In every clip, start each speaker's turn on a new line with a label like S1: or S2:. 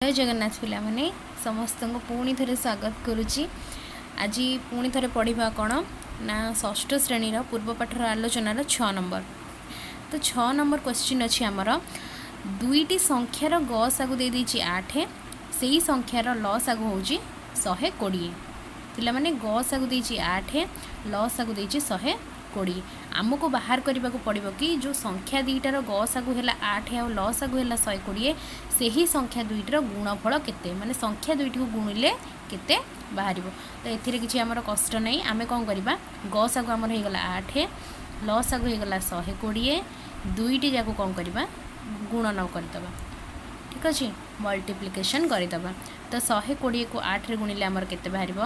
S1: ଜୟ ଜଗନ୍ନାଥ ପିଲାମାନେ, ସମସ୍ତଙ୍କୁ ପୁଣି ଥରେ ସ୍ୱାଗତ କରୁଛି। ଆଜି ପୁଣି ଥରେ ପଢ଼ିବା କ'ଣ ନା ଷଷ୍ଠ ଶ୍ରେଣୀର ପୂର୍ବ ପାଠର ଆଲୋଚନାର 6 ନମ୍ବର। ତ 6 ନମ୍ବର କ୍ୱେଶ୍ଚିନ୍ ଅଛି ଆମର, ଦୁଇଟି ସଂଖ୍ୟାର ଗସାଗୁ ଦେଇଦେଇଛି 8, ସେଇ ସଂଖ୍ୟାର ଲସାଗୁ ହେଉଛି 120। ପିଲାମାନେ, ଗସାଗୁ ଦେଇଛି 8, ଲସାଗୁ ଦେଇଛି 120। ଆମକୁ ବାହାର କରିବାକୁ ପଡ଼ିବ କି ଯେଉଁ ସଂଖ୍ୟା ଦୁଇଟାର ଗସାଗୁ ହେଲା 8 ଆଉ ଲସାଗୁ ହେଲା 120, ସେହି ସଂଖ୍ୟା ଦୁଇଟିର ଗୁଣଫଳ କେତେ, ମାନେ ସଂଖ୍ୟା ଦୁଇଟିକୁ ଗୁଣିଲେ କେତେ ବାହାରିବ। ତ ଏଥିରେ କିଛି ଆମର କଷ୍ଟ ନାହିଁ। ଆମେ କ'ଣ କରିବା? ଗସାଗୁ ଆମର ହେଇଗଲା 8, ଲସାଗୁ ହେଇଗଲା 120। ଦୁଇଟି ଯାକୁ କ'ଣ କରିବା? ଗୁଣନ କରିଦେବା। ଠିକ୍ ଅଛି, ମଲ୍ଟିପ୍ଲିକେସନ୍ କରିଦେବା। ତ 120କୁ 8ରେ ଗୁଣିଲେ ଆମର କେତେ ବାହାରିବ?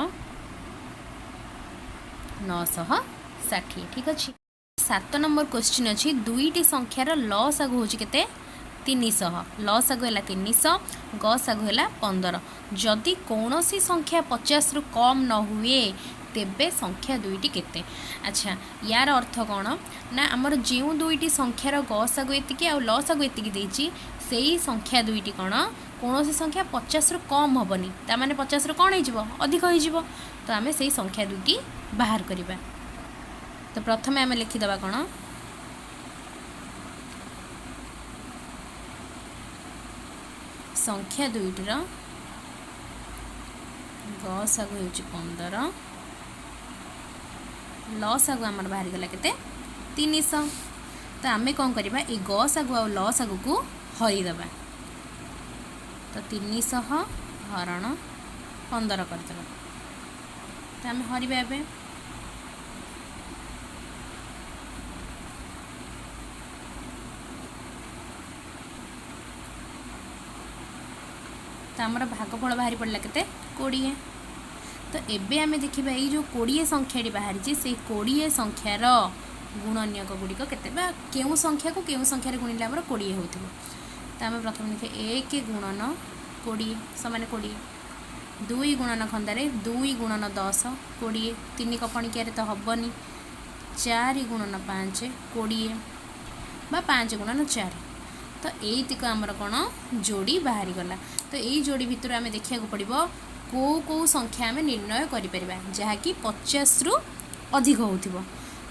S1: 960। ଠିକ୍ ଅଛି। 7 ନମ୍ବର କ୍ୱେଶ୍ଚିନ୍ ଅଛି, ଦୁଇଟି ସଂଖ୍ୟାର ଲସାଗୁ ହେଉଛି କେତେ? 300। ଲସାଗୁ ହେଲା 300, ଗସାଗୁ ହେଲା 15। ଯଦି କୌଣସି ସଂଖ୍ୟା 50ରୁ କମ୍ ନ ହୁଏ, ତେବେ ସଂଖ୍ୟା ଦୁଇଟି କେତେ? ଆଚ୍ଛା, ୟାର ଅର୍ଥ କ'ଣ ନା ଆମର ଯେଉଁ ଦୁଇଟି ସଂଖ୍ୟାର ଗସାଗୁ ଏତିକି ଆଉ ଲସାଗୁ ଏତିକି ଦେଇଛି, ସେଇ ସଂଖ୍ୟା ଦୁଇଟି କ'ଣ କୌଣସି ସଂଖ୍ୟା 50ରୁ କମ୍ ହେବନି। ତା ମାନେ 50ରୁ କ'ଣ ହେଇଯିବ? ଅଧିକ ହେଇଯିବ। ତ ଆମେ ସେଇ ସଂଖ୍ୟା ଦୁଇଟି ବାହାର କରିବା। ତ ପ୍ରଥମେ ଆମେ ଲେଖିଦେବା କ'ଣ? ସଂଖ୍ୟା ଦୁଇଟିର ଗସାଗୁ ହେଉଛି 15, ଲସାଗୁ ଆମର ବାହାରିଗଲା କେତେ? 300। ତ ଆମେ କ'ଣ କରିବା? ଏଇ ଗସାଗୁ ଆଉ ଲସାଗୁକୁ ହରିଦେବା। ତ 300 ହରଣ 15 କରିଦେବା। ତ ଆମେ ହରିବା ଏବେ। ତ ଆମର ଭାଗଫଳ ବାହାରି ପଡ଼ିଲା କେତେ? 20। ତ ଏବେ ଆମେ ଦେଖିବା, ଏଇ ଯେଉଁ 20 ସଂଖ୍ୟାଟି ବାହାରିଛି, ସେଇ 20 ସଂଖ୍ୟାର ଗୁଣନୀୟକ ଗୁଡ଼ିକ କେତେ ବା କେଉଁ ସଂଖ୍ୟାକୁ କେଉଁ ସଂଖ୍ୟାରେ ଗୁଣିଲେ ଆମର 20 ହେଉଥିବ। ତ ଆମେ ପ୍ରଥମେ ଦେଖିବା, 1 ଗୁଣନ 20 ସମାନ 20, 2 ଗୁଣନ ଖନ୍ଦାରେ 2 ଗୁଣନ 10 20, 3 କପଣିକିଆରେ ତ ହେବନି, 4 ଗୁଣନ 5 20 ବା 5 ଗୁଣନ 4। ତ ଏଇତିକ ଆମର କ'ଣ ଯୋଡ଼ି ବାହାରିଗଲା। ତ ଏଇ ଯୋଡ଼ି ଭିତରୁ ଆମେ ଦେଖିବାକୁ ପଡ଼ିବ କେଉଁ କେଉଁ ସଂଖ୍ୟା ଆମେ ନିର୍ଣ୍ଣୟ କରିପାରିବା ଯାହାକି 50ରୁ ଅଧିକ ହେଉଥିବ।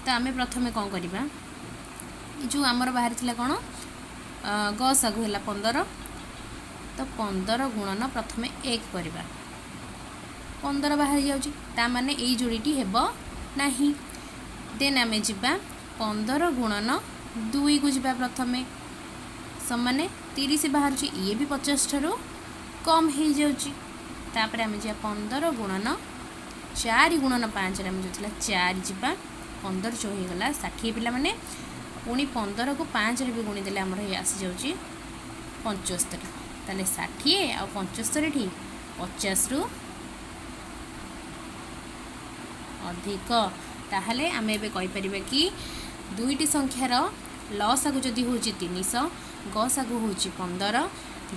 S1: ତ ଆମେ ପ୍ରଥମେ କ'ଣ କରିବା? ଏ ଯେଉଁ ଆମର ବାହାରିଥିଲା କ'ଣ, ଗସାଗୁ ହେଲା 15, ତ 15 ଗୁଣନ ପ୍ରଥମେ 1 କରିବା, 15 ବାହାରି ଯାଉଛି। ତା ମାନେ ଏଇ ଯୋଡ଼ିଟି ହେବ ନାହିଁ। ଦେନ୍ ଆମେ ଯିବା 15 ଗୁଣନ 2କୁ ଯିବା ପ୍ରଥମେ, ସମାନେ 30 ବାହାରୁଛି, ଇଏ ବି 50 ଠାରୁ କମ୍ ହେଇଯାଉଛି। ତାପରେ ଆମେ ଯିବା 15 ଗୁଣନ 4 ଗୁଣନ 5ରେ ଆମେ ଯେଉଁ ଥିଲା 4 ଯିବା, 15 ଚଉ ହେଇଗଲା 60। ପିଲାମାନେ, ପୁଣି 15କୁ 5ରେ ବି ଗୁଣିଦେଲେ ଆମର ହେଇ ଆସିଯାଉଛି 75। ତାହେଲେ 60 ଆଉ 75ଠି 50ରୁ ଅଧିକ। ତାହେଲେ ଆମେ ଏବେ କହିପାରିବା କି ଦୁଇଟି ସଂଖ୍ୟାର ଲସାଗୁ ଯଦି ହେଉଛି 300, ଗସାଗୁ ହେଉଛି 15,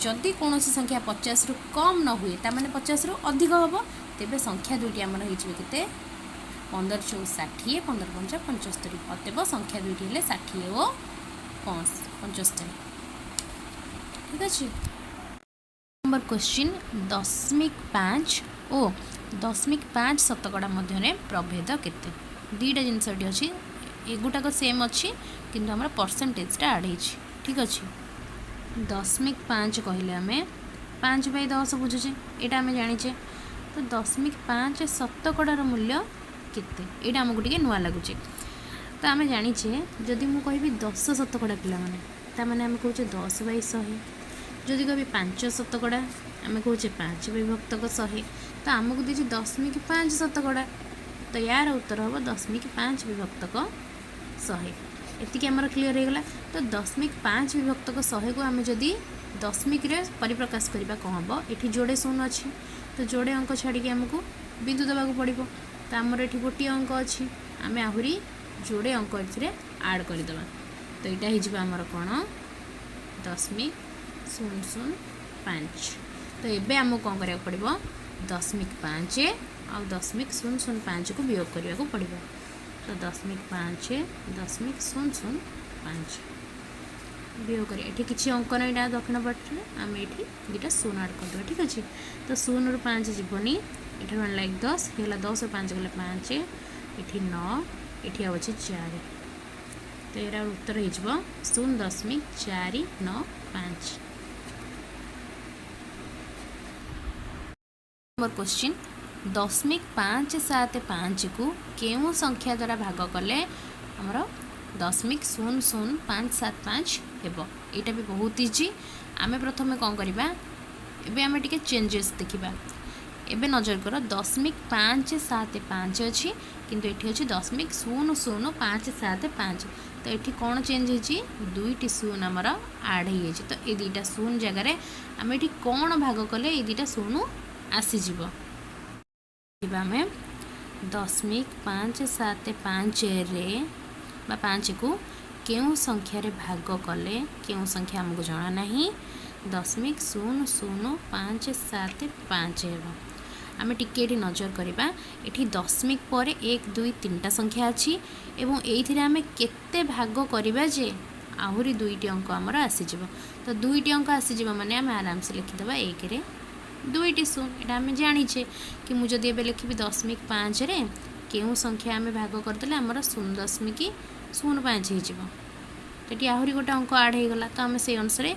S1: ଯଦି କୌଣସି ସଂଖ୍ୟା 50ରୁ କମ୍ ନ ହୁଏ, ତା ମାନେ 50ରୁ ଅଧିକ ହେବ, ତେବେ ସଂଖ୍ୟା ଦୁଇଟି ଆମର ହେଇଯିବ କେତେ? 15 ଚଉ 60, 15 ପଞ୍ଚା 75। ଅତେବ ସଂଖ୍ୟା ଦୁଇଟି ହେଲେ 60 ଓ 75। ଠିକ୍ ଅଛି। ନମ୍ବର କ୍ୱେଶ୍ଚିନ୍, 0.5 ଓ 0.5 ଶତକଡ଼ା ମଧ୍ୟରେ ପ୍ରଭେଦ କେତେ? ଦୁଇଟା ଜିନିଷ ଏଠି ଅଛି, ଏଗୁଟାକ ସେମ୍ ଅଛି, କିନ୍ତୁ ଆମର ପରସେଣ୍ଟେଜଟା ଆଡ଼୍ ହେଇଛି। ଠିକ୍ ଅଛି। 0.5 କହିଲେ ଆମେ 5/10 ବୁଝୁଛେ, ଏଇଟା ଆମେ ଜାଣିଛେ। ତ 0.5 ଶତକଡ଼ାର ମୂଲ୍ୟ କେତେ, ଏଇଟା ଆମକୁ ଟିକେ ନୂଆ ଲାଗୁଛି। ତ ଆମେ ଜାଣିଛେ, ଯଦି ମୁଁ କହିବି 10 ଶତକଡ଼ା ପିଲାମାନେ, ତାମାନେ ଆମେ କହୁଛେ 10/100। ଯଦି କହିବି 5 ଶତକଡ଼ା, ଆମେ କହୁଛେ 5 ବିଭକ୍ତକ 100। ତ ଆମକୁ ଦେଇଛି 0.5 ଶତକଡ଼ା, ତ ୟାର ଉତ୍ତର ହେବ 0.5 ବିଭକ୍ତକ 100। ଏତିକି ଆମର କ୍ଲିଅର୍ ହେଇଗଲା। ତ 0.5 ବିଭକ୍ତକ 100କୁ ଆମେ ଯଦି ଦଶମିକରେ ପରିପ୍ରକାଶ କରିବା, କ'ଣ ହେବ? ଏଠି ଯୋଡ଼େ ଶୂନ ଅଛି, ତ ଯୋଡ଼େ ଅଙ୍କ ଛାଡ଼ିକି ଆମକୁ ବିନ୍ଦୁ ଦେବାକୁ ପଡ଼ିବ। ତ ଆମର ଏଠି ଗୋଟିଏ ଅଙ୍କ ଅଛି, ଆମେ ଆହୁରି ଯୋଡ଼େ ଅଙ୍କ ଏଥିରେ ଆଡ଼୍ କରିଦେବା। ତ ଏଇଟା ହେଇଯିବ ଆମର କ'ଣ? 0.005। ତ ଏବେ ଆମକୁ କ'ଣ କରିବାକୁ ପଡ଼ିବ? 0.5 ଆଉ 0.005କୁ ବିୟୋଗ କରିବାକୁ ପଡ଼ିବ। ତ 0.5, 0.005। ବିୟୋଗ କରିବା। ଏଠି କିଛି ଅଙ୍କ ନାହିଁ ଏଇଟା ଦକ୍ଷିଣ ପଟରେ, ଆମେ ଏଠି ଦୁଇଟା ଶୂନ ଆଡ଼୍ କରିଦେବା। ଠିକ୍ ଅଛି। ତ 0ରୁ 5 ଯିବନି, ଏଠାରୁ ଆଣିଲା 1, 10 ହେଇଗଲା। 10ରୁ 5 ଗଲେ 5, ଏଠି 9, ଏଠି ଆଉ ଅଛି 4। ତ ଏହାର ଉତ୍ତର ହେଇଯିବ 0.495। ନମ୍ବର କ୍ୱେଶ୍ଚିନ୍, 0.575କୁ କେଉଁ ସଂଖ୍ୟା ଦ୍ୱାରା ଭାଗ କଲେ ଆମର 0.00575 ହେବ? ଏଇଟା ବି ବହୁତ ଇଜି। ଆମେ ପ୍ରଥମେ କ'ଣ କରିବା? ଏବେ ଆମେ ଟିକେ ଚେଞ୍ଜେସ୍ ଦେଖିବା। ଏବେ ନଜର କର, 0.575 ଅଛି, କିନ୍ତୁ ଏଠି ଅଛି 0.00575। ତ ଏଠି କ'ଣ ଚେଞ୍ଜ ହେଇଛି? ଦୁଇଟି ଶୂନ ଆମର ଆଡ଼୍ ହେଇଯାଇଛି। ତ ଏ ଦୁଇଟା ଶୂନ ଜାଗାରେ ଆମେ ଏଠି କ'ଣ ଭାଗ କଲେ ଏଇ ଦୁଇଟା ଶୂନ ଆସିଯିବ? ଆମେ 0.575ରେ ବା 5କୁ କେଉଁ ସଂଖ୍ୟାରେ ଭାଗ କଲେ, କେଉଁ ସଂଖ୍ୟା ଆମକୁ ଜଣା ନାହିଁ, 0.00575 ହେବ? ଆମେ ଟିକେ ଏଠି ନଜର କରିବା। ଏଠି ଦଶମିକ ପରେ 1, 2, 3ଟା ସଂଖ୍ୟା ଅଛି ଏବଂ ଏଇଥିରେ ଆମେ କେତେ ଭାଗ କରିବା ଯେ ଆହୁରି ଦୁଇଟି ଅଙ୍କ ଆମର ଆସିଯିବ? ତ ଦୁଇଟି ଅଙ୍କ ଆସିଯିବ ମାନେ ଆମେ ଆରାମସେ ଲେଖିଦେବା 1ରେ ଦୁଇଟି ଶୂନ। ଏଇଟା ଆମେ ଜାଣିଛେ କି ମୁଁ ଯଦି ଏବେ ଲେଖିବି 0.5ରେ କେଉଁ ସଂଖ୍ୟା ଆମେ ଭାଗ କରିଦେଲେ ଆମର 0.05 ହେଇଯିବ, ତ ଏଠି ଆହୁରି ଗୋଟେ ଅଙ୍କ ଆଡ଼୍ ହେଇଗଲା। ତ ଆମେ ସେଇ ଅନୁସାରେ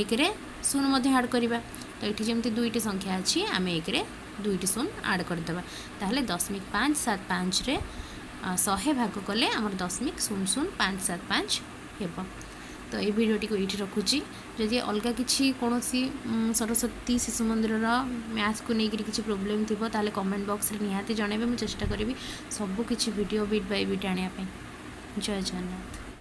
S1: 1ରେ ଶୂନ ମଧ୍ୟ ଆଡ଼୍ କରିବା। ତ ଏଠି ଯେମିତି ଦୁଇଟି ସଂଖ୍ୟା ଅଛି, ଆମେ 1ରେ ଦୁଇଟି ଶୂନ ଆଡ଼୍ କରିଦେବା। ତାହେଲେ 0.575ରେ 100 ଭାଗ କଲେ ଆମର 0.00575 ହେବ। ତ ଏଇ ଭିଡ଼ିଓଟିକୁ ଏଇଠି ରଖୁଛି। ଯଦି ଅଲଗା କିଛି କୌଣସି ସରସ୍ୱତୀ ଶିଶୁ ମନ୍ଦିରର ମ୍ୟାଥକୁ ନେଇକରି କିଛି ପ୍ରୋବ୍ଲେମ୍ ଥିବ, ତାହେଲେ କମେଣ୍ଟ ବକ୍ସରେ ନିହାତି ଜଣାଇବେ। ମୁଁ ଚେଷ୍ଟା କରିବି ସବୁ କିଛି ଭିଡ଼ିଓ ବିଟ୍ ବାଇ ବିଟ୍ ଆଣିବା ପାଇଁ। ଜୟ ଜଗନ୍ନାଥ।